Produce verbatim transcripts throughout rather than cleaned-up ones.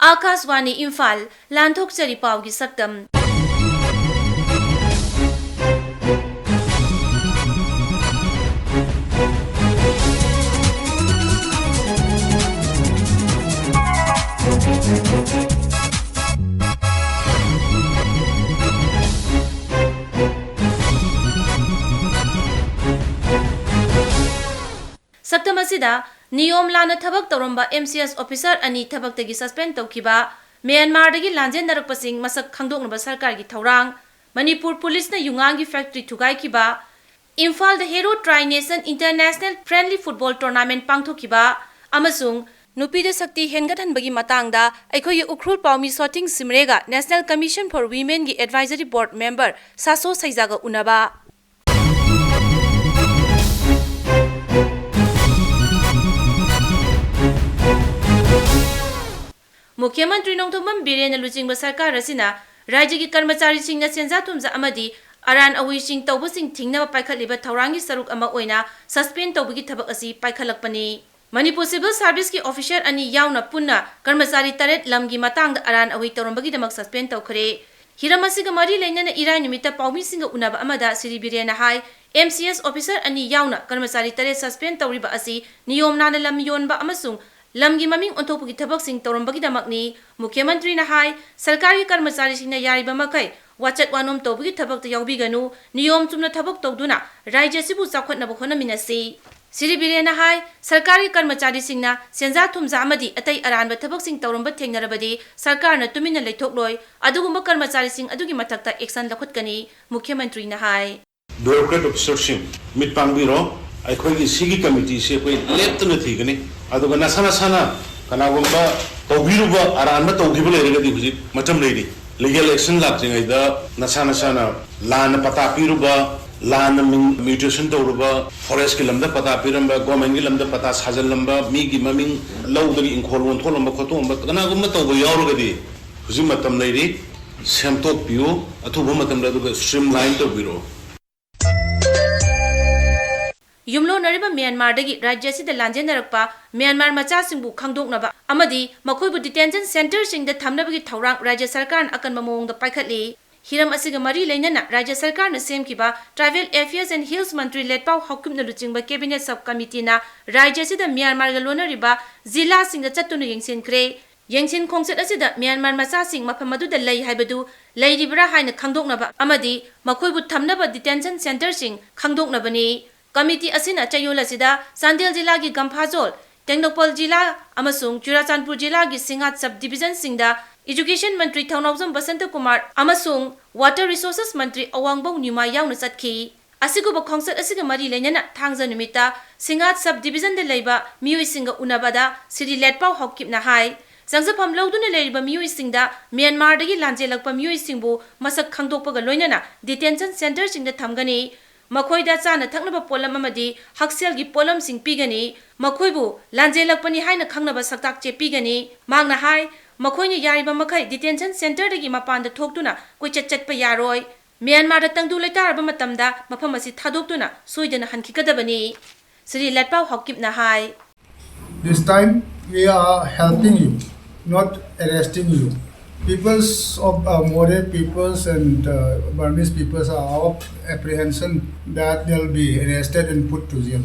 ꯑꯥꯀꯥꯁꯋꯥꯅꯤ ꯏꯝꯐꯥꯜ, ꯂꯥꯟꯊꯣꯛꯆꯔꯤ ꯄꯥꯎꯒꯤ ꯁꯛꯇꯝ꯫ ꯁꯛꯇꯝ ꯑꯁꯤꯗ ꯅꯤꯌꯣꯝ ꯂꯥꯟꯅ ꯊꯕꯛ ꯇꯧꯔꯝꯕ M C S officer ꯑꯅꯤ ꯊꯕꯛꯇꯒꯤ suspend ꯇꯧꯈꯤꯕ, ꯃ꯭ꯌꯥꯟꯃꯥꯔꯗꯒꯤ ꯂꯥꯟꯖꯦꯟꯅꯔꯛꯄꯁꯤꯡ ꯃꯁꯛ ꯈꯪꯗꯣꯛꯅꯕ ꯁꯔꯀꯥꯔꯒꯤ ꯊꯧꯔꯥꯡ, ꯃꯅꯤꯄꯨꯔ ꯄꯨꯂꯤꯁꯅ ꯌꯨꯉꯥꯡꯒꯤ factory ꯊꯨꯒꯥꯏꯈꯤꯕ, ꯏꯝꯐꯥꯜꯗ Hero Tri Nation International Friendly Football Tournament ꯄꯥꯡꯊꯣꯛꯈꯤꯕ ꯑꯃꯁꯨꯡ ꯅꯨꯄꯤꯗ ꯁꯛꯇꯤ ꯍꯦꯟꯒꯠꯍꯟꯕꯒꯤ ꯃꯇꯥꯡꯗ ꯑꯩꯈꯣꯏꯒꯤ Ukhrul ꯄꯥꯎꯃꯤ ꯁꯣꯊꯤꯡ ꯁꯤꯝꯔꯦꯒ National Commission for Womenꯒꯤ Advisory Board Member ꯁꯥꯁꯣ ꯁꯩꯖꯥꯒ ꯎꯅꯕ꯫ ꯃꯨꯈ꯭ꯌ ꯃꯟꯇ꯭ꯔꯤ ꯅꯣꯡꯊꯣꯝꯕꯝ ꯕꯤꯔꯦꯟꯅ ꯂꯨꯆꯤꯡꯕ ꯁꯔꯀꯥꯔ ꯑꯁꯤꯅ ꯔꯥꯖ꯭ꯌꯒꯤ ꯀꯔꯃꯆꯥꯔꯤꯁꯤꯡꯅ ꯁꯦꯟꯖꯥ ꯊꯨꯝꯖꯥ ꯑꯃꯗꯤ ꯑꯔꯥꯟ ꯑꯋꯤꯁꯤꯡ ꯇꯧꯕꯁꯤꯡ ꯊꯤꯡꯅꯕ ꯄꯥꯏꯈꯠꯂꯤꯕ ꯊꯧꯔꯥꯡꯒꯤ ꯁꯔꯨꯛ ꯑꯃ ꯑꯣꯏꯅ suspend ꯇꯧꯕꯒꯤ ꯊꯕꯛ ꯑꯁꯤ ꯄꯥꯏꯈꯠꯂꯛꯄꯅꯤ꯫ ꯃꯅꯤꯄꯨꯔ Civil Serviceꯀꯤ officer ꯑꯅꯤ ꯌꯥꯎꯅ ꯄꯨꯟꯅ ꯀꯔꯃꯆꯥꯔꯤ ꯇꯔꯦꯠ ꯂꯝꯒꯤ ꯃꯇꯥꯡꯗ ꯑꯔꯥꯟ ꯑꯋꯤ ꯇꯧꯔꯝꯕꯒꯤꯗꯃꯛ suspend ꯇꯧꯈ꯭ꯔꯦ꯫ ꯍꯤꯔꯝ ꯑꯁꯤꯒ ꯃꯔꯤ ꯂꯩꯅꯅ ꯏꯔꯥꯏ ꯅꯨꯃꯤꯠꯇ ꯄꯥꯎꯃꯤꯁꯤꯡꯒ ꯎꯅꯕ ꯑꯃꯗ ꯁ꯭ꯔꯤ ꯕꯤꯔꯦꯟꯅ ꯍꯥꯏ, M C S officer ꯑꯅꯤ ꯌꯥꯎꯅ ꯀꯔꯃꯆꯥꯔꯤ ꯇꯔꯦꯠ suspend ꯇꯧꯔꯤꯕ ꯑꯁꯤ ꯅꯤꯌꯣꯝ ꯂꯥꯟꯅ ꯂꯝ ꯌꯣꯟꯕ ꯑꯃꯁꯨꯡ ꯂꯝꯒꯤ ꯃꯃꯤꯡ ꯑꯣꯟꯊꯣꯛꯄꯒꯤ ꯊꯕꯛꯁꯤꯡ ꯇꯧꯔꯝꯕꯒꯤꯗꯃꯛꯅꯤ꯫ ꯃꯨꯈ꯭ꯌ ꯃꯟꯇ꯭ꯔꯤꯅ ꯍꯥꯏ, ꯁꯔꯀꯥꯔꯒꯤ ꯀꯔꯃꯆꯥꯔꯤꯁꯤꯡꯅ ꯌꯥꯔꯤꯕ ꯃꯈꯩ ꯋꯥꯆꯠ ꯋꯥꯅꯣꯝ ꯇꯧꯕꯒꯤ ꯊꯕꯛꯇ ꯌꯥꯎꯕꯤꯒꯅꯨ, ꯅꯤꯌꯣꯝ ꯆꯨꯝꯅ ꯊꯕꯛ ꯇꯧꯗꯨꯅ ꯔꯥꯖ꯭ꯌ ꯑꯁꯤꯕꯨ ꯆꯥꯎꯈꯠꯅꯕ ꯍꯣꯠꯅꯃꯤꯟꯅꯁꯤ꯫ ꯁ꯭ꯔꯤ ꯕꯤꯔꯦꯟꯅ ꯍꯥꯏ, ꯁꯔꯀꯥꯔꯒꯤ ꯀꯔꯃꯆꯥꯔꯤꯁꯤꯡꯅ ꯁꯦꯟꯖꯥ ꯊꯨꯝꯖꯥ ꯑꯃꯗꯤ ꯑꯇꯩ ꯑꯔꯥꯟꯕ ꯊꯕꯛꯁꯤꯡ ꯇꯧꯔꯝꯕ ꯊꯦꯡꯅꯔꯕꯗꯤ ꯁꯔꯀꯥꯔꯅ ꯇꯨꯃꯤꯟꯅ ꯂꯩꯊꯣꯛꯂꯣꯏ, ꯑꯗꯨꯒꯨꯝꯕ ꯀꯔꯃꯆꯥꯔꯤꯁꯤꯡ ꯑꯗꯨꯒꯤ ꯃꯊꯛꯇ action ꯂꯧꯈꯠꯀꯅꯤ, ꯃꯨꯈ꯭ꯌ ꯃꯟꯇ꯭ꯔꯤꯅ ꯍꯥꯏ꯫ Bureaucrat officerꯁꯤꯡ, ꯃꯤꯠ ꯄꯥꯡꯕꯤꯔꯣ, ꯑꯩꯈꯣꯏꯒꯤ ꯁꯤꯒꯤ committeeꯁꯤ ꯑꯩꯈꯣꯏ ꯂꯦꯞꯇꯅ ꯊꯤꯒꯅꯤ꯫ ꯑꯗꯨꯒ ꯅꯁꯥ ꯅꯁꯥꯅ ꯀꯅꯥꯒꯨꯝꯕ ꯇꯧꯕꯤꯔꯨꯕ, ꯑꯔꯥꯟꯕ ꯇꯧꯈꯤꯕ ꯂꯩꯔꯒꯗꯤ ꯍꯧꯖꯤꯛ ꯃꯇꯝ ꯂꯩꯔꯤ꯫ Legal action ꯂꯥꯛꯇ꯭ꯔꯤꯉꯩꯗ ꯅꯁꯥ ꯅꯁꯥꯅ ꯂꯥꯟꯅ ꯄꯇꯥ ꯄꯤꯔꯨꯕ, ꯂꯥꯟꯅ ꯃꯤꯡ mutation ꯇꯧꯔꯨꯕ, forestꯀꯤ ꯂꯝꯗ ꯄꯇꯥ ꯄꯤꯔꯝꯕ, governmentꯀꯤ ꯂꯝꯗ ꯄꯇꯥ ꯁꯥꯖꯜꯂꯝꯕ, ꯃꯤꯒꯤ ꯃꯃꯤꯡ ꯂꯧꯗꯒꯤ ꯏꯪꯈꯣꯜ ꯑꯣꯟꯊꯣꯛꯂꯝꯕ ꯈꯣꯠꯇꯣꯛꯂꯝꯕ ꯀꯅꯥꯒꯨꯝꯕ ꯇꯧꯕ ꯌꯥꯎꯔꯒꯗꯤ ꯍꯧꯖꯤꯛ ꯃꯇꯝ ꯂꯩꯔꯤ, ꯁꯦꯝꯗꯣꯛꯄꯤꯌꯨ ꯑꯊꯨꯕ ꯃꯇꯝꯗ, ꯑꯗꯨꯒ streamline ꯇꯧꯕꯤꯔꯛꯑꯣ꯫ ꯌꯨꯝꯂꯣꯟꯅꯔꯤꯕ ꯃ꯭ꯌꯥꯟꯃꯥꯔꯗꯒꯤ ꯔꯥꯖ꯭ꯌ ꯑꯁꯤꯗ ꯂꯥꯟꯖꯦꯟꯅꯔꯛꯄ ꯃ꯭ꯌꯥꯟꯃꯥꯔ ꯃꯆꯥꯁꯤꯡꯕꯨ ꯈꯪꯗꯣꯛꯅꯕ ꯑꯃꯗꯤ ꯃꯈꯣꯏꯕꯨ detention centreꯁꯤꯡꯗ ꯊꯝꯅꯕꯒꯤ ꯊꯧꯔꯥꯡ ꯔꯥꯖ꯭ꯌ ꯁꯔꯀꯥꯔꯅ ꯑꯀꯟꯕ ꯃꯑꯣꯡꯗ ꯄꯥꯏꯈꯠꯂꯤ꯫ ꯍꯤꯔꯝ ꯑꯁꯤꯒ ꯃꯔꯤ ꯂꯩꯅꯅ ꯔꯥꯖ꯭ꯌ ꯁꯔꯀꯥꯔꯅ ꯁꯦꯝꯈꯤꯕ Tribal Affairs and Hills ꯃꯟꯇ꯭ꯔꯤ ꯂꯦꯠꯄꯥꯎ ꯍꯥꯎꯀꯤꯞꯅ ꯂꯨꯆꯤꯡꯕ cabinet sub committeeꯅ ꯔꯥꯖ꯭ꯌ ꯑꯁꯤꯗ ꯃ꯭ꯌꯥꯟꯃꯥꯔꯒ ꯂꯣꯟꯅꯔꯤꯕ ꯖꯤꯂꯥꯁꯤꯡꯗ ꯆꯠꯇꯨꯅ ꯌꯦꯡꯁꯤꯟꯈ꯭ꯔꯦ꯫ ꯌꯦꯡꯁꯤꯟ ꯈꯣꯡꯆꯠ ꯑꯁꯤꯗ ꯃ꯭ꯌꯥꯟꯃꯥꯔ ꯃꯆꯥꯁꯤꯡ ꯃꯐꯝ ꯑꯗꯨꯗ ꯂꯩ ꯍꯥꯏꯕꯗꯨ ꯂꯩꯔꯤꯕ꯭ꯔꯥ ꯍꯥꯏꯅ ꯈꯪꯗꯣꯛꯅꯕ ꯑꯃꯗꯤ ꯃꯈꯣꯏꯕꯨ ꯊꯝꯅꯕ detention centreꯁꯤꯡ ꯈꯪꯗꯣꯛꯅꯕꯅꯤ꯫ Committee ꯑꯁꯤꯅ ꯆꯌꯣꯜ ꯑꯁꯤꯗ ꯆꯥꯟꯗꯦꯜ ꯖꯤꯂꯥꯒꯤ ꯒꯝꯐꯥꯖꯣꯜ, ꯇꯦꯡꯅꯧꯄꯜ ꯖꯤꯂꯥ ꯑꯃꯁꯨꯡ ꯆꯨꯔꯥꯆꯥꯟꯄꯨꯔ ꯖꯤꯂꯥꯒꯤ ꯁꯤꯡꯉꯥꯠ sub divisionꯁꯤꯡꯗ Education ꯃꯟꯇ꯭ꯔꯤ ꯊꯧꯅꯥꯎꯖꯝ ꯕꯁꯟꯇ ꯀꯨꯃꯥꯔ ꯑꯃꯁꯨꯡ Water Resources ꯃꯟꯇ꯭ꯔꯤ ꯑꯋꯥꯡꯕꯧ ꯅ꯭ꯌꯨꯃꯥ ꯌꯥꯎꯅ ꯆꯠꯈꯤ꯫ ꯑꯁꯤꯒꯨꯝꯕ ꯈꯣꯡꯆꯠ ꯑꯁꯤꯒ ꯃꯔꯤ ꯂꯩꯅꯅ ꯊꯥꯡꯖ ꯅꯨꯃꯤꯠꯇ ꯁꯤꯡꯉꯥꯠ sub divisionꯗ ꯂꯩꯕ ꯃꯤꯑꯣꯏꯁꯤꯡꯒ ꯎꯅꯕꯗ ꯁ꯭ꯔꯤ ꯂꯦꯠꯄꯥꯎ ꯍꯥꯎꯀꯤꯞꯅ ꯍꯥꯏ, ꯆꯪꯖꯐꯝ ꯂꯧꯗꯨꯅ ꯂꯩꯔꯤꯕ ꯃꯤꯑꯣꯏꯁꯤꯡꯗ ꯃ꯭ꯌꯥꯟꯃꯥꯔꯗꯒꯤ ꯂꯥꯟꯖꯦꯜꯂꯛꯄ ꯃꯤꯑꯣꯏꯁꯤꯡꯕꯨ ꯃꯁꯛ ꯈꯪꯗꯣꯛꯄꯒ ꯂꯣꯏꯅꯅ detention centreꯁꯤꯡꯗ ꯊꯝꯒꯅꯤ꯫ ꯃꯈꯣꯏꯗ ꯆꯥꯅ ꯊꯛꯅꯕ ꯄꯣꯠꯂꯝ ꯑꯃꯗꯤ ꯍꯛꯁꯦꯜꯒꯤ ꯄꯣꯠꯂꯝꯁꯤꯡ ꯄꯤꯒꯅꯤ꯫ ꯃꯈꯣꯏꯕꯨ ꯂꯥꯟꯖꯦꯜꯂꯛꯄꯅꯤ ꯍꯥꯏꯅ ꯈꯪꯅꯕ ꯁꯛꯇꯥꯛ ꯆꯦ ꯄꯤꯒꯅꯤ꯫ ꯃꯍꯥꯛꯅ ꯍꯥꯏ, ꯃꯈꯣꯏꯅ ꯌꯥꯔꯤꯕ ꯃꯈꯩ detention centreꯗꯒꯤ ꯃꯄꯥꯟꯗ ꯊꯣꯛꯇꯨꯅ ꯀꯣꯏꯆꯠ ꯆꯠꯄ ꯌꯥꯔꯣꯏ꯫ ꯃ꯭ꯌꯥꯟꯃꯥꯔꯗ ꯇꯪꯗꯨ ꯂꯩꯇꯥꯔꯕ ꯃꯇꯝꯗ ꯃꯐꯝ ꯑꯁꯤ ꯊꯥꯗꯣꯛꯇꯨꯅ ꯁꯣꯏꯗꯅ ꯍꯟꯈꯤꯒꯗꯕꯅꯤ꯫ ꯁ꯭ꯔꯤ ꯂꯦꯠꯄꯥꯎ ꯍꯥꯎꯀꯤꯞꯅ ꯍꯥꯏ꯫ This time we are helping you, not arresting you. Peoples of uh, Moreh peoples and uh, Burmese peoples are of apprehension that they'll be arrested and put to jail.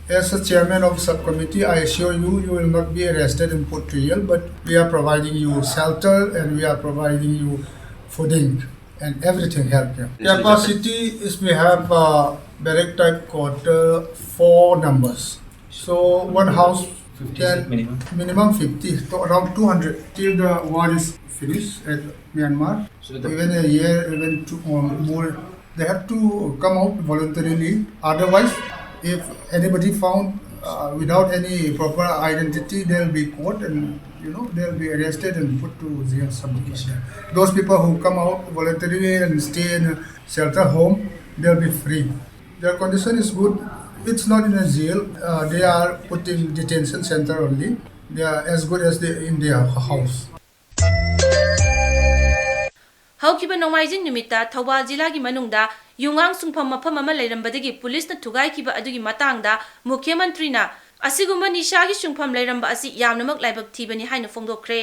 As a chairman of subcommittee, I assure you, you will not be arrested and put to jail, but we are providing you shelter and we are providing you fooding and everything help you. Capacity is we have uh, barrack type quarter, four numbers. So one house can minimum fifty, to around two hundred till the war is finished at Myanmar. So the even a year, even two or more, they have to come out voluntarily. Otherwise, if anybody found uh, without any proper identity, they'll be caught and you know they'll be arrested and put to jail, something like that. Those people who come out voluntarily and stay in a shelter home, they'll be free. Their condition is good. It's not in a jail. Uh, they are put in detention center only. They are as good as they in their house. ꯍꯧꯈꯤꯕ ꯅꯣꯡꯃꯥꯏꯖꯤꯡ ꯅꯨꯃꯤꯠꯇ ꯊꯧꯕꯥꯜ ꯖꯤꯂꯥꯒꯤ ꯃꯅꯨꯡꯗ ꯌꯨꯉꯥꯡ ꯁꯨꯡꯐꯝ ꯃꯐꯝ ꯑꯃ ꯂꯩꯔꯝꯕꯗꯒꯤ ꯄꯨꯂꯤꯁꯅ ꯊꯨꯒꯥꯏꯈꯤꯕ ꯑꯗꯨꯒꯤ ꯃꯇꯥꯡꯗ ꯃꯨꯈ꯭ꯌ ꯃꯟꯇ꯭ꯔꯤꯅ ꯑꯁꯤꯒꯨꯝꯕ ꯅꯤꯁꯥꯒꯤ ꯁꯨꯡꯐꯝ ꯂꯩꯔꯝꯕ ꯑꯁꯤ ꯌꯥꯝꯅꯃꯛ ꯂꯥꯏꯕꯛ ꯊꯤꯕꯅꯤ ꯍꯥꯏꯅ ꯐꯣꯡꯗꯣꯛꯈ꯭ꯔꯦ꯫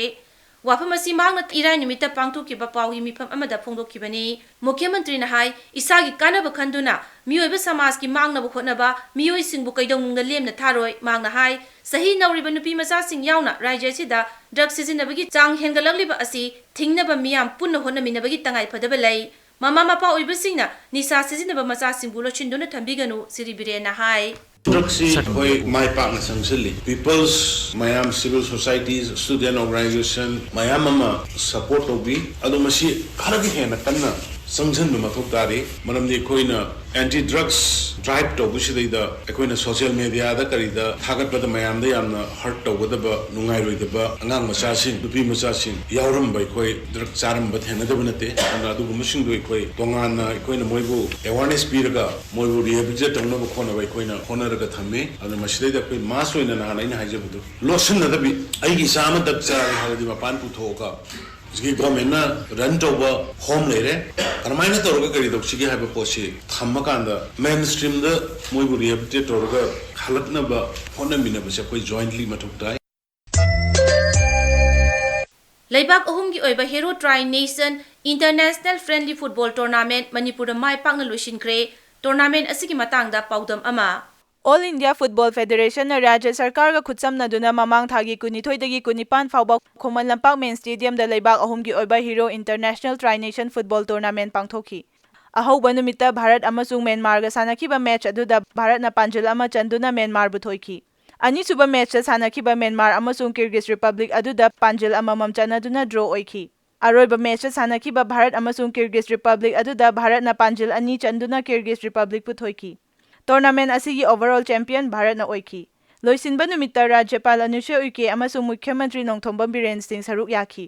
ꯋꯥꯐꯝ ꯑꯁꯤ ꯃꯍꯥꯛꯅ ꯏꯔꯥꯏ ꯅꯨꯃꯤꯠꯇ ꯄꯥꯡꯊꯣꯛꯈꯤꯕ ꯄꯥꯎꯒꯤ ꯃꯤꯐꯝ ꯑꯃꯗ ꯐꯣꯡꯗꯣꯛꯈꯤꯕꯅꯤ꯫ ꯃꯨꯈ꯭ꯌ ꯃꯟꯇ꯭ꯔꯤꯅ ꯍꯥꯏ, ꯏꯁꯥꯒꯤ ꯀꯥꯟꯅꯕ ꯈꯟꯗꯨꯅ ꯃꯤꯑꯣꯏꯕ ꯁꯃꯥꯖꯀꯤ ꯃꯥꯡꯅꯕ ꯍꯣꯠꯅꯕ ꯃꯤꯑꯣꯏꯁꯤꯡꯕꯨ ꯀꯩꯗꯧꯅꯨꯡꯗ ꯂꯦꯝꯅ ꯊꯥꯔꯣꯏ꯫ ꯃꯍꯥꯛꯅ ꯍꯥꯏ, ꯆꯍꯤ ꯅꯧꯔꯤꯕ ꯅꯨꯄꯤ ꯃꯆꯥꯁꯤꯡ ꯌꯥꯎꯅ ꯔꯥꯖ꯭ꯌ ꯑꯁꯤꯗ ꯗ꯭ꯔꯒ ꯁꯤꯖꯤꯟꯅꯕꯒꯤ ꯆꯥꯡ ꯍꯦꯟꯒꯠꯂꯛꯂꯤꯕ ꯑꯁꯤ ꯊꯤꯡꯅꯕ ꯃꯤꯌꯥꯝ ꯄꯨꯟꯅ ꯍꯣꯠꯅꯃꯤꯟꯅꯕꯒꯤ ꯇꯉꯥꯏꯐꯗꯕ ꯂꯩ꯫ ꯃꯃꯥ ꯃꯄꯥ ꯑꯣꯏꯕꯁꯤꯡꯅ ꯅꯤꯁꯥ ꯁꯤꯖꯤꯟꯅꯕ ꯃꯆꯥꯁꯤꯡꯕꯨ ꯂꯣꯠꯁꯤꯟꯗꯨꯅ ꯊꯝꯕꯤꯒꯅꯨ, ꯁ꯭ꯔꯤ ꯕꯤꯔꯦꯟꯅ ꯍꯥꯏ꯫ ꯗ꯭ꯔꯒꯁꯤ ꯑꯩꯈꯣꯏ ꯃꯥꯏ ꯄꯥꯛꯅ ꯆꯪꯁꯤꯜꯂꯤ꯫ ꯄꯤꯄꯜꯁ ꯃꯌꯥꯝ, ꯁꯤꯚꯤꯜ ꯁꯣꯁꯥꯏꯇꯤꯁ, ꯁ꯭ꯇꯨꯗꯦꯟ ꯑꯣꯔꯒꯅꯥꯏꯖꯦꯁꯟ ꯃꯌꯥꯝ ꯑꯃ ꯁꯄꯣꯔꯠ ꯇꯧꯕꯤ꯫ ꯑꯗꯣ ꯃꯁꯤ ꯈꯔꯒ ꯍꯦꯟꯅ ꯀꯟꯅ ꯆꯪꯁꯤꯟꯕ ꯃꯊꯧ ꯇꯥꯔꯤ꯫ ꯃꯔꯝꯗꯤ ꯑꯩꯈꯣꯏꯅ ꯑꯦꯟꯇꯤ ꯗ꯭ꯔꯒꯁ ꯗ꯭ꯔꯥꯏꯚ ꯇꯧꯕꯁꯤꯗꯩꯗ ꯑꯩꯈꯣꯏꯅ ꯁꯣꯁꯤꯌꯦꯜ ꯃꯦꯗꯤꯌꯥꯗ ꯀꯔꯤꯗ ꯊꯥꯒꯠꯄꯗ ꯃꯌꯥꯝꯗ ꯌꯥꯝꯅ ꯍꯔꯠ ꯇꯧꯒꯗꯕ, ꯅꯨꯡꯉꯥꯏꯔꯣꯏꯗꯕ ꯑꯉꯥꯡ ꯃꯆꯥꯁꯤꯡ, ꯅꯨꯄꯤ ꯃꯆꯥꯁꯤꯡ ꯌꯥꯎꯔꯝꯕ, ꯑꯩꯈꯣꯏ ꯗ꯭ꯔꯒ ꯆꯥꯔꯝꯕ ꯊꯦꯡꯅꯗꯕ ꯅꯠꯇꯦ꯫ ꯑꯗꯨꯅ ꯑꯗꯨꯒꯨꯝꯕꯁꯤꯡꯗꯣ ꯑꯩꯈꯣꯏ ꯇꯣꯉꯥꯟꯅ ꯑꯩꯈꯣꯏꯅ ꯃꯣꯏꯕꯨ ꯑꯦꯋꯥꯔꯅꯦꯁ ꯄꯤꯔꯒ ꯃꯣꯏꯕꯨ ꯔꯤꯍꯦꯕꯤꯂꯤꯇꯦꯠ ꯇꯧꯅꯕ ꯈꯣꯠꯅꯕ ꯑꯩꯈꯣꯏꯅ ꯍꯣꯠꯅꯔꯒ ꯊꯝꯃꯤ꯫ ꯑꯗꯨꯅ ꯃꯁꯤꯗꯩꯗ ꯑꯩꯈꯣꯏ ꯃꯥꯁ ꯑꯣꯏꯅ ꯅꯍꯥꯟ ꯑꯩꯅ ꯍꯥꯏꯖꯕꯗꯨ ꯂꯣꯠꯁꯤꯟꯅꯗꯕꯤ, ꯑꯩꯒꯤ ꯏꯆꯥ ꯑꯃ ꯗ꯭ꯔꯒ ꯆꯥꯔꯦ ꯍꯥꯏꯔꯗꯤ ꯃꯄꯥꯟ ꯄꯨꯊꯣꯛꯑꯒ ꯍꯧꯖꯤꯛꯀꯤ ꯒꯣꯔꯃꯦꯟꯅ ꯔꯟ ꯇꯧꯕ ꯍꯣꯝ ꯂꯩꯔꯦ, ꯀꯔꯝꯍꯥꯏꯅ ꯇꯧꯔꯒ ꯀꯔꯤ ꯇꯧꯁꯤꯒꯦ ꯍꯥꯏꯕ ꯄꯣꯠꯁꯤ ꯊꯝꯃꯀꯥꯟꯗ ꯃꯦꯟ ꯁ꯭ꯇ꯭ꯔꯤꯝꯗ ꯃꯣꯏꯕꯨ ꯔꯤꯍꯦꯕꯤꯂꯤꯇꯦꯠ ꯇꯧꯔꯒ ꯍꯜꯂꯛꯅꯕ ꯍꯣꯠꯅꯃꯤꯟꯅꯕꯁꯦ ꯑꯩꯈꯣꯏ ꯖꯣꯏꯟꯠꯂꯤ ꯃꯊꯧ ꯇꯥꯏ꯫ ꯂꯩꯕꯥꯛ ꯑꯍꯨꯝꯒꯤ ꯑꯣꯏꯕ Hero tri nation international friendly football tournament ꯃꯅꯤꯄꯨꯔꯗ ꯃꯥꯏ ꯄꯥꯛꯅ ꯂꯣꯏꯁꯤꯟꯈ꯭ꯔꯦ꯫ ꯇꯣꯔꯅꯥꯃꯦꯟꯠ ꯑꯁꯤꯒꯤ ꯃꯇꯥꯡꯗ ꯄꯥꯎꯗꯝ ꯑꯃ꯫ All India Football Federation ꯅ ꯔꯥꯖ꯭ꯌ ꯁꯔꯀꯥꯔꯒ ꯈꯨꯠꯁꯝꯅꯗꯨꯅ ꯃꯃꯥꯡ ꯊꯥꯒꯤ ꯀꯨꯟꯅꯤꯊꯣꯏꯗꯒꯤ ꯀꯨꯟꯅꯤꯄꯥꯟ ꯐꯥꯎꯕ ꯈꯨꯃꯟ ꯂꯝꯄꯥꯛ ꯃꯦꯟ ꯁ꯭ꯇꯦꯗꯤꯌꯝꯗ ꯂꯩꯕꯥꯛ ꯑꯍꯨꯝꯒꯤ ꯑꯣꯏꯕ Hero international tri nation football tournament ꯄꯥꯡꯊꯣꯛꯈꯤ꯫ ꯑꯍꯧꯕ ꯅꯨꯃꯤꯠꯇ ꯚꯥꯔꯠ ꯑꯃꯁꯨꯡ ꯃ꯭ꯌꯥꯟꯃꯥꯔꯒ ꯁꯥꯟꯅꯈꯤꯕ ꯃꯦꯆ ꯑꯗꯨꯗ ꯚꯥꯔꯠꯅ ꯄꯥꯟꯖꯤꯜ ꯑꯃ ꯆꯟꯗꯨꯅ ꯃ꯭ꯌꯥꯟꯃꯥꯔꯕꯨ ꯊꯣꯏꯈꯤ꯫ ꯑꯅꯤꯁꯨꯕ ꯃꯦꯆꯇ ꯁꯥꯟꯅꯈꯤꯕ ꯃ꯭ꯌꯥꯟꯃꯥꯔ ꯑꯃꯁꯨꯡ ꯀꯤꯔꯒꯤꯖ ꯔꯤꯄꯕ꯭ꯂꯤꯛ ꯑꯗꯨꯗ ꯄꯥꯟꯖꯤꯜ ꯑꯃꯃꯝ ꯆꯟꯅꯗꯨꯅ ꯗ꯭ꯔꯣ ꯑꯣꯏꯈꯤ꯫ ꯑꯔꯣꯏꯕ ꯃꯦꯆꯇ ꯁꯥꯟꯅꯈꯤꯕ ꯚꯥꯔꯠ ꯑꯃꯁꯨꯡ ꯀꯤꯔꯒꯤꯖ ꯔꯤꯄꯕ꯭ꯂꯤꯛ ꯑꯗꯨꯗ ꯚꯥꯔꯠꯅ ꯄꯥꯟꯖꯤꯜ ꯑꯅꯤ ꯆꯟꯗꯨꯅ ꯀꯤꯔꯒꯤꯖ ꯔꯤꯄꯕ꯭ꯂꯤꯛꯄꯨ ꯊꯣꯏꯈꯤ꯫ ꯇꯣꯔꯅꯥꯃꯦꯟꯠ ꯑꯁꯤꯒꯤ overall champion ꯚꯥꯔꯠꯅ ꯑꯣꯏꯈꯤ꯫ ꯂꯣꯏꯁꯤꯟꯕ ꯅꯨꯃꯤꯠꯇ ꯔꯥꯖ꯭ꯌꯄꯥꯜ ꯑꯅꯨꯁꯨꯏ ꯎꯏꯀꯦ ꯑꯃꯁꯨꯡ ꯃꯨꯈ꯭ꯌ ꯃꯟꯇ꯭ꯔꯤ ꯅꯣꯡꯊꯣꯝꯕꯝ ꯕꯤꯔꯦꯟ ꯁꯤꯡ ꯁꯔꯨꯛ ꯌꯥꯈꯤ꯫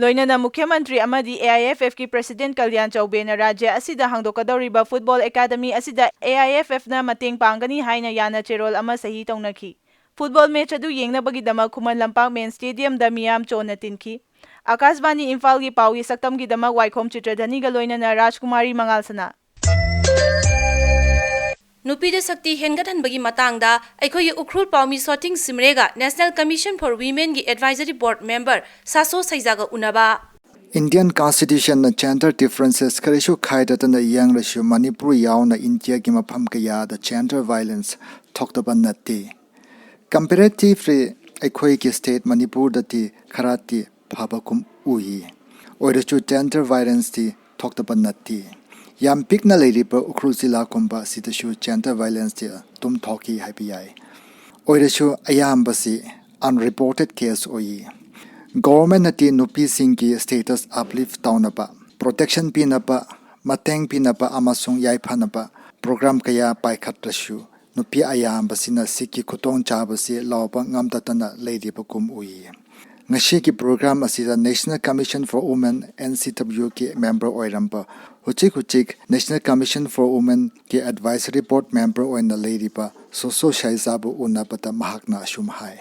ꯂꯣꯏꯅꯅ ꯃꯨꯈ꯭ꯌ ꯃꯟꯇ꯭ꯔꯤ ꯑꯃꯗꯤ A I F ꯑꯦꯐꯀꯤ president Kalyan ꯆꯧꯕꯦꯅ ꯔꯥꯖ꯭ꯌ ꯑꯁꯤꯗ ꯍꯥꯡꯗꯣꯛꯀꯗꯧꯔꯤꯕ ꯐꯨꯠꯕꯣꯜ ꯑꯦꯀꯥꯗꯃꯤ ꯑꯁꯤꯗ ꯑꯦ ꯑꯥꯏ ꯑꯦꯐ ꯑꯦꯐꯅ ꯃꯇꯦꯡ ꯄꯥꯡꯒꯅꯤ ꯍꯥꯏꯅ ꯌꯥꯅ ꯆꯦꯔꯣꯜ ꯑꯃ ꯁꯍꯤ ꯇꯧꯅꯈꯤ꯫ ꯐꯨꯠꯕꯣꯜ ꯃꯦꯆ ꯑꯗꯨ ꯌꯦꯡꯅꯕꯒꯤꯗꯃꯛ ꯈꯨꯃꯟ ꯂꯝꯄꯥꯛ ꯃꯦꯟ ꯁ꯭ꯇꯦꯗꯤꯌꯝꯗ ꯃꯤꯌꯥꯝ ꯆꯣꯟꯅ ꯇꯤꯟꯈꯤ꯫ ꯑꯥꯀꯥꯁꯕꯥꯅꯤ ꯏꯝꯐꯥꯜꯒꯤ ꯄꯥꯎꯒꯤ ꯁꯛꯇꯝꯒꯤꯗꯃꯛ ꯋꯥꯏꯈꯣꯝ ꯆꯤꯇ꯭ꯔꯙꯅꯤꯒ ꯂꯣꯏꯅꯅ ꯔꯥꯖꯀꯨꯃꯥꯔꯤ ꯃꯉꯥꯜꯁꯅꯥ꯫ ꯅꯨꯄꯤꯗ ꯁꯛꯇꯤ ꯍꯦꯟꯒꯠꯍꯟꯕꯒꯤ ꯃꯇꯥꯡꯗ ꯑꯩꯈꯣꯏꯒꯤ Ukhrul ꯄꯥꯎꯃꯤ ꯁꯣꯇꯤꯡ ꯁꯤꯝꯔꯦꯒ National Commission for Womenꯒꯤ Advisory Board member ꯁꯥꯁꯣ ꯁꯩꯖꯥꯒ ꯎꯅꯕ꯫ Indian Constitutionꯅ gender differences ꯀꯔꯤꯁꯨ ꯈꯥꯏꯗꯗꯅ ꯌꯦꯡꯂꯁꯨ ꯃꯅꯤꯄꯨꯔ ꯌꯥꯎꯅ ꯏꯟꯗꯤꯌꯥꯒꯤ ꯃꯐꯝ ꯀꯌꯥꯗ gender violence ꯊꯣꯛꯇꯕ ꯅꯠꯇꯦ꯫ Comparatively ꯑꯩꯈꯣꯏꯒꯤ state ꯃꯅꯤꯄꯨꯔꯗꯗꯤ ꯈꯔꯗꯤ ꯐꯕꯒꯨꯝ ꯎꯏ꯫ ꯑꯣꯏꯔꯁꯨ gender violenceꯇꯤ ꯊꯣꯛꯇꯕ ꯅꯠꯇꯦ꯫ ꯌꯥꯝ ꯄꯤꯛꯅ ꯂꯩꯔꯤꯕ ꯎꯈ꯭ꯔꯨꯜ ꯖꯤꯂꯥꯒꯨꯝꯕ ꯑꯁꯤꯗꯁꯨ gender violenceꯇꯤ ꯑꯗꯨꯝ ꯊꯣꯛꯏ ꯍꯥꯏꯕ ꯌꯥꯏ꯫ ꯑꯣꯏꯔꯁꯨ ꯑꯌꯥꯝꯕꯁꯤ unreported case ꯑꯣꯏꯌꯦ꯫ Governmentꯅꯗꯤ ꯅꯨꯄꯤꯁꯤꯡꯒꯤ status uplift ꯇꯧꯅꯕ, protection ꯄꯤꯅꯕ, ꯃꯇꯦꯡ ꯄꯤꯅꯕ ꯑꯃꯁꯨꯡ ꯌꯥꯏꯐꯅꯕ program ꯀꯌꯥ ꯄꯥꯏꯈꯠꯂꯁꯨ ꯅꯨꯄꯤ ꯑꯌꯥꯝꯕꯁꯤꯅ ꯁꯤꯒꯤ ꯈꯨꯗꯣꯡꯆꯥꯕꯁꯤ ꯂꯧꯕ ꯉꯝꯗꯗꯅ ꯂꯩꯔꯤꯕꯒꯨꯝ ꯎꯏ꯫ ꯉꯁꯤꯒꯤ program ꯑꯁꯤꯗ National Commission for Women, NCWꯒꯤ member ꯑꯣꯏꯔꯝꯕ, ꯍꯧꯖꯤꯛ ꯍꯧꯖꯤꯛ National Commission for Womenꯒꯤ Advisory Board member ꯑꯣꯏꯅ ꯂꯩꯔꯤꯕ ꯁꯣꯁꯣ ꯁꯥꯏꯖꯥꯕꯨ ꯎꯅꯕꯗ ꯃꯍꯥꯛꯅ ꯑꯁꯨꯝ ꯍꯥꯏ꯫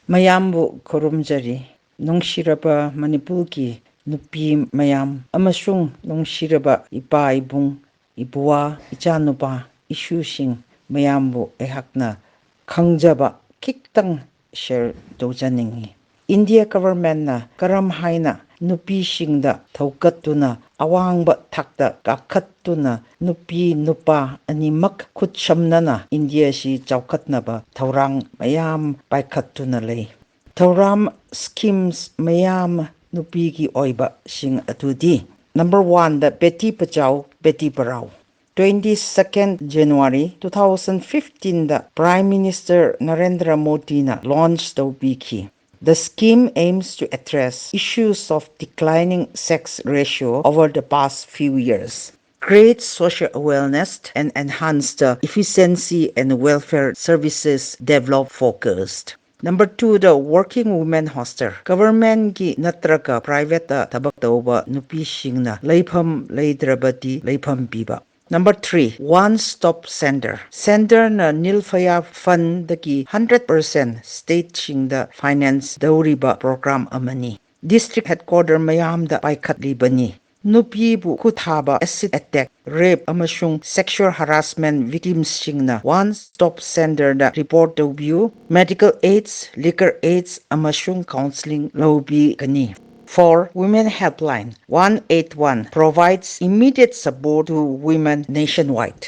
ꯃꯌꯥꯝꯕꯨ ꯈꯨꯔꯨꯝꯖꯔꯤ꯫ ꯅꯨꯡꯁꯤꯔꯕ ꯃꯅꯤꯄꯨꯔꯒꯤ ꯅꯨꯄꯤ ꯃꯌꯥꯝ ꯑꯃꯁꯨꯡ ꯅꯨꯡꯁꯤꯔꯕ ꯏꯄꯥ ꯏꯕꯨꯡ, ꯏꯕꯨꯋꯥ, ꯏꯆꯥꯅꯨꯄꯥ, ꯏꯁꯨꯁꯤꯡ ꯃꯌꯥꯝꯕꯨ ꯑꯩꯍꯥꯛꯅ ꯈꯪꯖꯕ ꯈꯤꯇꯪ share ꯇꯧꯖꯅꯤꯡꯏ꯫ ꯏꯟꯗꯤꯌꯥ governmentꯅ ꯀꯔꯝ ꯍꯥꯏꯅ ꯅꯨꯄꯤꯁꯤꯡꯗ ꯊꯧꯒꯠꯇꯨꯅ ꯑꯋꯥꯡꯕ ꯊꯥꯛꯇ ꯀꯥꯈꯠꯇꯨꯅ ꯅꯨꯄꯤ ꯅꯨꯄꯥ ꯑꯅꯤꯃꯛ ꯈꯨꯠꯁꯝꯅꯅ ꯏꯟꯗꯤꯌꯥꯁꯤ ꯆꯥꯎꯈꯠꯅꯕ ꯊꯧꯔꯥꯡ ꯃꯌꯥꯝ ꯄꯥꯏꯈꯠꯇꯨꯅ ꯂꯩ꯫ ꯊꯧꯔꯥꯡ schemes ꯃꯌꯥꯝ ꯅꯨꯄꯤꯒꯤ ꯑꯣꯏꯕꯁꯤꯡ ꯑꯗꯨꯗꯤ number oneꯗ Beti Bachao, Beti Padhao꯫ Twenty second January two thousand fifteenꯗ Prime Minister Narendra ꯃꯣꯗꯤꯅ launch ꯇꯧꯕꯤꯈꯤ꯫ The scheme aims to address issues of declining sex ratio over the past few years, create social awareness and enhance the efficiency and welfare services develop focused. Number twoꯗ Working Women Hostel, governmentꯀꯤ ꯅꯠꯇ꯭ꯔꯒ privateꯇ ꯊꯕꯛ ꯇꯧꯕ ꯅꯨꯄꯤꯁꯤꯡꯅ ꯂꯩꯐꯝ ꯂꯩꯇ꯭ꯔꯕꯗꯤ ꯂꯩꯐꯝ ꯄꯤꯕ꯫ Number three, One Stop Center. Centerꯅ Nilphaya Fundꯗꯒꯤ hundred percent stateꯁꯤꯡꯗ finance ꯇꯧꯔꯤꯕ program ꯑꯃꯅꯤ꯫ District headquarter ꯃꯌꯥꯝꯗ ꯄꯥꯏꯈꯠꯂꯤꯕꯅꯤ꯫ ꯅꯨꯄꯤꯕꯨ ꯈꯨꯠ ꯊꯥꯕ, acid attack, rape ꯑꯃꯁꯨꯡ sexual harassment victimsꯁꯤꯡꯅ One Stop Centerꯗ report ꯇꯧꯕꯤꯌꯨ꯫ Medical aids, legal aids ꯑꯃꯁꯨꯡ counseling ꯂꯧꯕꯤꯒꯅꯤ꯫ Four, Women Helpline one eight one provides immediate support to women nationwide.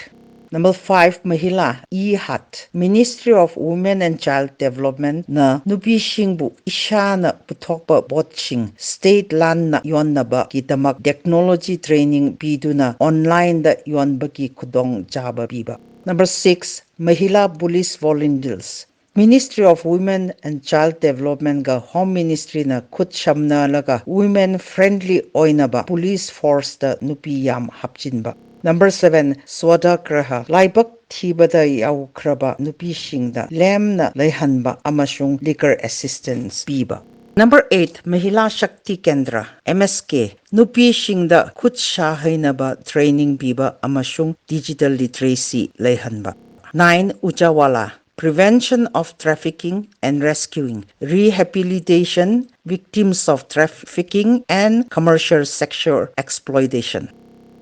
Number five, Mahila e-Haat. Ministry of Women and Child Developmentꯅ ꯅꯨꯄꯤꯁꯤꯡꯕꯨ ꯏꯁꯥꯅ ꯄꯨꯊꯣꯛꯄ ꯄꯣꯠꯁꯤꯡ state ꯂꯥꯟꯅ ꯌꯣꯟꯅꯕꯒꯤꯗꯃꯛ technology training ꯄꯤꯗꯨꯅ onlineꯗ ꯌꯣꯟꯕꯒꯤ ꯈꯨꯗꯣꯡꯆꯥꯕ ꯄꯤꯕ꯫ Number six, Mahila Police Volunteers. Ministry of Women and Child Developmentꯒ Home Ministryꯅ ꯈꯨꯠ ꯁꯝꯅꯂꯒ women friendly ꯑꯣꯏꯅꯕ police forceꯇ ꯅꯨꯄꯤ ꯌꯥꯝ ꯍꯥꯞꯆꯤꯟꯕ꯫ Number seven, Swadhagraha, ꯂꯥꯏꯕꯛ ꯊꯤꯕꯗ ꯌꯥꯎꯈ꯭ꯔꯕ ꯅꯨꯄꯤꯁꯤꯡꯗ ꯂꯦꯝꯅ ꯂꯩꯍꯟꯕ ꯑꯃꯁꯨꯡ legal assistance ꯄꯤꯕ꯫ Number eight, Mahila Shakti Kendra, M S K, ꯅꯨꯄꯤꯁꯤꯡꯗ ꯈꯨꯠ ꯁꯥ ꯍꯩꯅꯕ training ꯄꯤꯕ ꯑꯃꯁꯨꯡ digital literacy ꯂꯩꯍꯟꯕ꯫ Nine, Ujjawala, prevention of trafficking and rescuing, rehabilitation victims of trafficking and commercial sexual exploitation.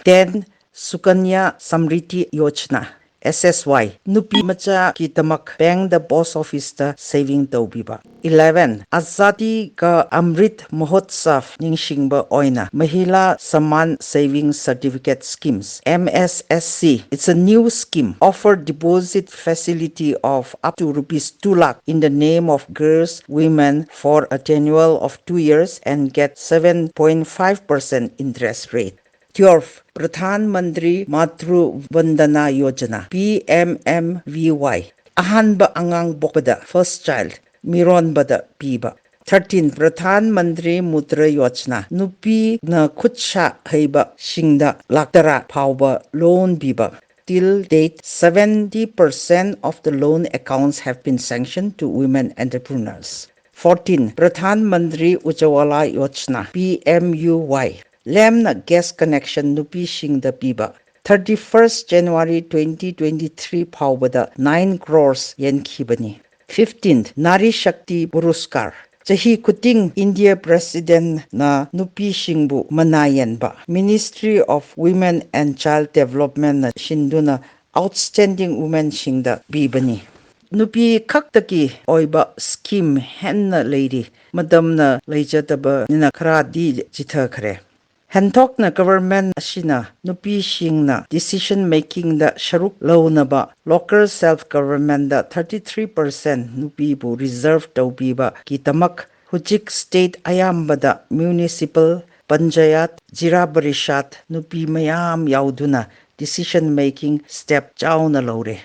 Ten, Sukanya Samriddhi Yojana, S S Y, ꯅꯨꯄꯤ ꯃꯆꯥꯒꯤꯗꯃꯛ bankꯗ post officeꯇ saving ꯇꯧꯕꯤꯕ꯫ Eleven, Azadi Ka Amrit Mahotsav ꯅꯤꯡꯁꯤꯡꯕ ꯑꯣꯏꯅ Mahila Samman Saving Certificate Schemes, M S S C. It's a new scheme, offer deposit facility of up to rupees two lakh in the name of girls, women for a tenure of two years and get seven point five percent interest rate. Twelve, Pradhan Mantri Matru Vandana Yojana, P M M V Y, ꯑꯍꯥꯟꯕ ꯑꯉꯥꯡ ꯄꯣꯛꯄꯗ, first child, ꯃꯤꯔꯣꯟꯕꯗ ꯄꯤꯕ꯫ Thirteen, Pradhan Mantri Mudra Yojana, ꯅꯨꯄꯤꯅ ꯈꯨꯠ ꯁꯥ ꯍꯩꯕꯁꯤꯡꯗ ꯂꯥꯛ ꯇꯔꯥ ꯐꯥꯎꯕ loan ꯄꯤꯕ꯫ Till date, seventy percent of the loan accounts have been sanctioned to women entrepreneurs. Fourteen, Pradhan Mantri Ujjwala Yojana, P M U Y, ꯂꯦꯝꯅ gas connection ꯅꯨꯄꯤꯁꯤꯡꯗ ꯄꯤꯕ꯫ thirty first January twenty twenty three ꯐꯥꯎꯕꯗ nine crores ꯌꯦꯟꯈꯤꯕꯅꯤ꯫ Fifteenth, Nari Shakti Puruskar꯫ ꯆꯍꯤ ꯈꯨꯗꯤꯡ India Presidentꯅ ꯅꯨꯄꯤꯁꯤꯡꯕꯨ ꯃꯅꯥ ꯌꯦꯟꯕ Ministry of Women and Child Developmentꯅ ꯁꯤꯟꯗꯨꯅ outstanding womenꯁꯤꯡꯗ ꯄꯤꯕꯅꯤ꯫ ꯅꯨꯄꯤ ꯈꯛꯇꯒꯤ ꯑꯣꯏꯕ scheme ꯍꯦꯟꯅ ꯂꯩꯔꯤ꯫ ꯃꯇꯝꯅ ꯂꯩꯖꯗꯕꯅꯤꯅ ꯈꯔꯗꯤ ꯆꯤꯊꯈ꯭ꯔꯦ꯫ ꯍꯦꯟꯊꯣꯛꯅ government ꯑꯁꯤꯅ ꯅꯨꯄꯤꯁꯤꯡꯅ decision makingꯗ ꯁꯔꯨꯛ ꯂꯧꯅꯕ local self governmentꯗ thirty three percent ꯅꯨꯄꯤꯕꯨ reserve ꯇꯧꯕꯤꯕꯒꯤꯗꯃꯛ ꯍꯧꯖꯤꯛ state ꯑꯌꯥꯝꯕꯗ municipal, ꯄꯟꯆꯥꯌꯠ, ꯖꯤꯂꯥ ꯄꯔꯤꯁꯠ ꯅꯨꯄꯤ ꯃꯌꯥꯝ ꯌꯥꯎꯗꯨꯅ decision making step ꯆꯥꯎꯅ ꯂꯧꯔꯦ꯫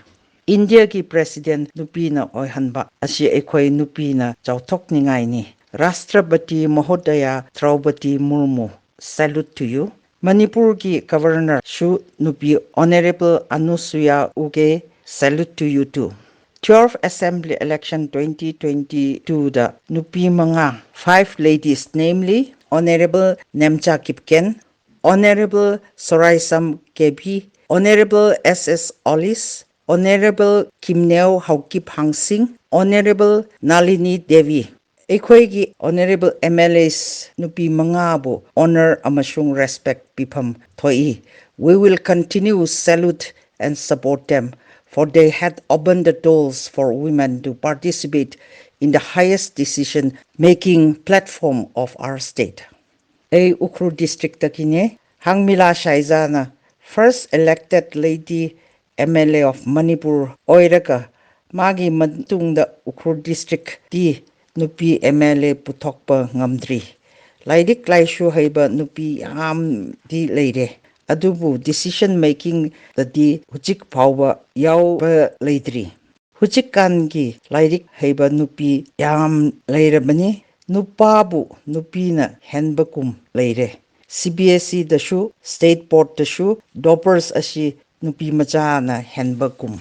ꯏꯟꯗꯤꯌꯥꯒꯤ President ꯅꯨꯄꯤꯅ ꯑꯣꯏꯍꯟꯕ ꯑꯁꯤ ꯑꯩꯈꯣꯏ ꯅꯨꯄꯤꯅ ꯆꯥꯎꯊꯣꯛꯅꯤꯡꯉꯥꯏꯅꯤ꯫ Rashtrapati Mahodaya Draupadi Murmu, salute to you꯫ ꯃꯅꯤꯄꯨꯔꯒꯤ Governorꯁꯨ ꯅꯨꯄꯤ Honorable Anusuiya Uikey, salute to you too꯫ Twelve Assembly Election twenty twenty twoꯗ ꯅꯨꯄꯤ ꯃꯉꯥ, five ladies, namely Honorable Nemcha Kipgen, Honorable Soraisam Kebi, Honorable S S Olish, Honorable Kimneo Haokip Hangsing, Honorable Nalini Devi꯫ ꯑꯩꯈꯣꯏꯒꯤ Honorable M L As ꯅꯨꯄꯤ ꯃꯉꯥꯕꯨ honour ꯑꯃꯁꯨꯡ respect ꯄꯤꯐꯝ ꯊꯣꯛꯏ꯫ We will continue salute and support them, for they had opened the doors for women to participate in the highest decision making platform of our state. ꯑꯩ Ukhrul districtꯇꯒꯤꯅꯦ꯫ ꯍꯥꯡꯃꯤꯂꯥ ꯁꯥꯏꯖꯥꯅ first elected lady M L A of Manipur ꯑꯣꯏꯔꯒ ꯃꯥꯒꯤ ꯃꯇꯨꯡꯗ ꯎꯈ꯭ꯔꯨꯜ districtꯇꯤ ꯅꯨꯄꯤ M L A ꯄꯨꯊꯣꯛꯄ ꯉꯝꯗ꯭ꯔꯤ꯫ ꯂꯥꯏꯔꯤꯛ ꯂꯥꯏꯁꯨ ꯍꯩꯕ ꯅꯨꯄꯤ ꯌꯥꯝꯗꯤ ꯂꯩꯔꯦ, ꯑꯗꯨꯕꯨ decision makingꯗꯗꯤ ꯍꯧꯖꯤꯛ ꯐꯥꯎꯕ ꯌꯥꯎꯕ ꯂꯩꯇ꯭ꯔꯤ꯫ ꯍꯧꯖꯤꯛꯀꯥꯟꯒꯤ ꯂꯥꯏꯔꯤꯛ ꯍꯩꯕ ꯅꯨꯄꯤ ꯌꯥꯝ ꯂꯩꯔꯕꯅꯤ꯫ ꯅꯨꯄꯥꯕꯨ ꯅꯨꯄꯤꯅ ꯍꯦꯟꯕꯒꯨꯝ ꯂꯩꯔꯦ꯫ C B S Eꯗꯁꯨ, state boardꯇꯁꯨ toppers ꯑꯁꯤ ꯅꯨꯄꯤ ꯃꯆꯥꯅ ꯍꯦꯟꯕꯒꯨꯝ꯫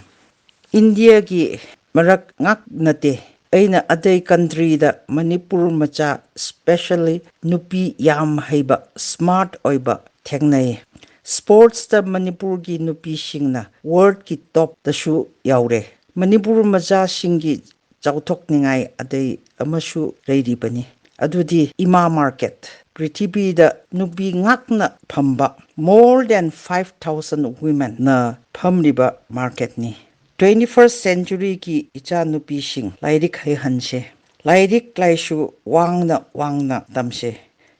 ꯏꯟꯗꯤꯌꯥꯒꯤ ꯃꯔꯛ ꯉꯥꯛ ꯅꯠꯇꯦ, ꯑꯩꯅ ꯑꯇꯩ countryꯗ ꯃꯅꯤꯄꯨꯔ ꯃꯆꯥ, specially ꯅꯨꯄꯤ ꯌꯥꯝ ꯍꯩꯕ, smart ꯑꯣꯏꯕ ꯊꯦꯡꯅꯩ꯫ Sportsꯇ ꯃꯅꯤꯄꯨꯔꯒꯤ ꯅꯨꯄꯤꯁꯤꯡꯅ worldꯀꯤ topꯇꯁꯨ ꯌꯥꯎꯔꯦ꯫ ꯃꯅꯤꯄꯨꯔ ꯃꯆꯥꯁꯤꯡꯒꯤ ꯆꯥꯎꯊꯣꯛꯅꯤꯡꯉꯥꯏ ꯑꯇꯩ ꯑꯃꯁꯨ ꯂꯩꯔꯤꯕꯅꯤ꯫ ꯑꯗꯨꯗꯤ ꯏꯃꯥ market, ꯄ꯭ꯔꯤꯊꯤꯕꯤꯗ ꯅꯨꯄꯤ ꯉꯥꯛꯅ ꯐꯝꯕ, more than five thousand womenꯅ ꯐꯝꯂꯤꯕ marketꯅꯤ꯫ Twenty-first centuryꯒꯤ ꯏꯆꯥꯅꯨꯄꯤꯁꯤꯡ ꯂꯥꯏꯔꯤꯛ ꯍꯩꯍꯟꯁꯦ꯫ ꯂꯥꯏꯔꯤꯛ ꯂꯥꯏꯁꯨ ꯋꯥꯡꯅ ꯋꯥꯡꯅ ꯇꯝꯁꯦ꯫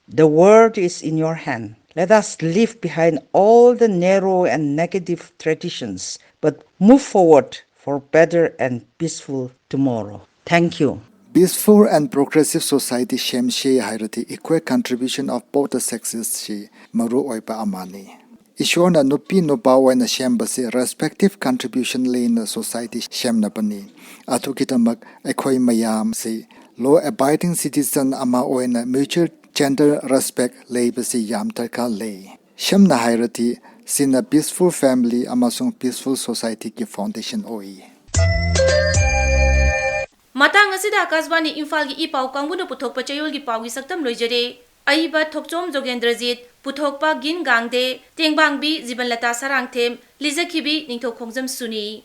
The world is in your hand. Let us leave behind all the narrow and negative traditions, but move forward for better and peaceful tomorrow. Thank you. Peaceful and progressive society ꯁꯦꯝꯁꯦ ꯍꯥꯏꯔꯗꯤ equal contribution of both the sexes ꯁꯤ ꯃꯔꯨ ꯑꯣꯏꯕ ꯑꯃꯅꯤ꯫ ꯏꯁꯣꯔꯅ ꯅꯨꯄꯤ ꯅꯨꯄꯥ ꯑꯣꯏꯅ ꯁꯦꯝꯕꯁꯤ respective contribution ꯂꯩꯅ society ꯁꯦꯝꯅꯕꯅꯤ꯫ ꯑꯗꯨꯒꯤꯗꯃꯛ ꯑꯩꯈꯣꯏ ꯃꯌꯥꯝꯁꯤ law abiding citizen ꯑꯃ ꯑꯣꯏꯅ mutual gender respect ꯂꯩꯕꯁꯤ ꯌꯥꯝ ꯗꯔꯀꯥꯔ ꯂꯩ꯫ ꯁꯝꯅ ꯍꯥꯏꯔꯗꯤ, ꯁꯤꯅ peaceful family ꯑꯃꯁꯨꯡ peaceful societyꯒꯤ foundation ꯑꯣꯏ꯫ ꯃꯇꯥꯡ ꯑꯁꯤꯗ ꯑꯀꯥꯁꯕꯥꯅꯤ ꯏꯝꯐꯥꯜꯒꯤ ꯏ ꯄꯥꯎ ꯀꯥꯡꯕꯨꯅ ꯄꯨꯊꯣꯛꯄ ꯆꯌꯣꯜꯒꯤ ꯄꯥꯎꯒꯤ ꯁꯛꯇꯝ ꯂꯣꯏꯖꯔꯦ꯫ ꯑꯏꯕ ꯊꯣꯛꯆꯣꯝ ꯖꯣꯒꯦꯟꯗ꯭ꯔꯖꯤꯠ, ꯄꯨꯊꯣꯛꯄ ꯒꯤꯟ ꯒꯥꯡꯗꯦ, ꯇꯦꯡꯕꯥꯡꯕꯤ ꯖꯤꯕꯟꯂꯇꯥ ꯁꯔꯥꯡꯊꯦꯝ, ꯂꯤꯖꯈꯤꯕꯤ ꯅꯤꯡꯊꯧ ꯈꯣꯡꯖꯝ ꯁꯨꯅꯤ꯫